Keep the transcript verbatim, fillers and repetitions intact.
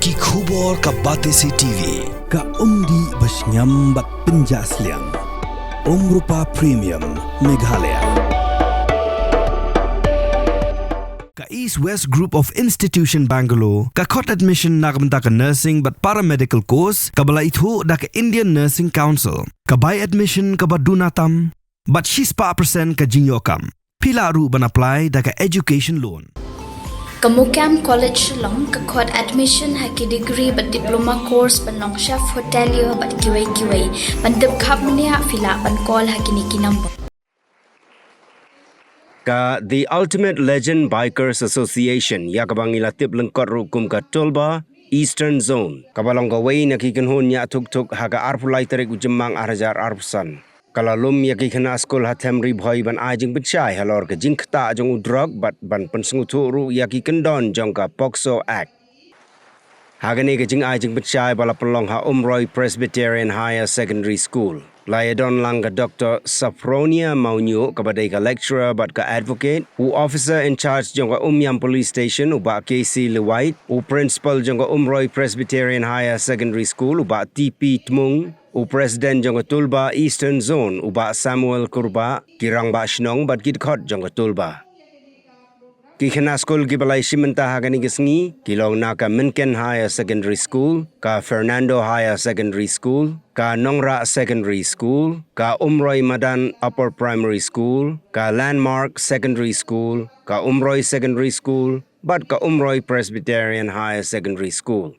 Ki khubor ka Batesi T V, ka umdih ba shngiam bad pynjah sliang. Umrupa Premium, Meghalaya. Ka East West Group of Institution Bangalore, ka khot admission na ka bynta ka nursing bad paramedical course, kaba la ithuh da ka Indian Nursing Council, ka bai admission kaba duna tam, bad shispah percent ka jingïoh kam. Phi lah ruh ban apply da ka education loan. Ka MOKAM College Shillong ka khot admission ha ki degree bad diploma course ban long chef hotelier bad kiwei kiwei. Ban tip khapmniah phi lah ban call ha kine ki number. Ka The Ultimate Legend Bikers Association, ïa kaba ngi la tip lyngkot ruh kum ka TULBA Eastern Zone, kaba long kawei na ki kynhun ñiah thuk thuk ha ka arphew lai tarik u Jymmang arhajar arphew san, ka la lum ïa ki khynnah skul ha Them Ri Bhoi ban ai jingpynshai halor ka jingktah jong u drok bad ban pynsngewthuh ruh ïa ki kyndon jong ka POCSO Act. Ha kane ka jingai jingpynshai ba la pynlong ha Umroi Presbyterian Higher Secondary School, la ïadon lang ka Doctor Sophronia Mawñiuh, kaba dei ka lecturer bad ka advocate, u officer in charge jong ka Umiam Police Station u Bah K C Lewait, u principal jong ka Umroi Presbyterian Higher Secondary School u Bah T P Tmung, u president jong ka TULBA Eastern Zone u Bah Samuel Kurbah, ki rangbah shnong bad ki dkhot jong ka TULBA. Ki khynnah skul kiba la ïashim bynta ha kane ka sngi ki long na ka Mynken Higher Secondary School, ka Fernando Higher Secondary School, ka Nongrah Secondary School, ka Umroi Madan Upper Primary School, ka Landmark Secondary School, ka Umroi Secondary School bad ka Umroi Presbyterian Higher Secondary School.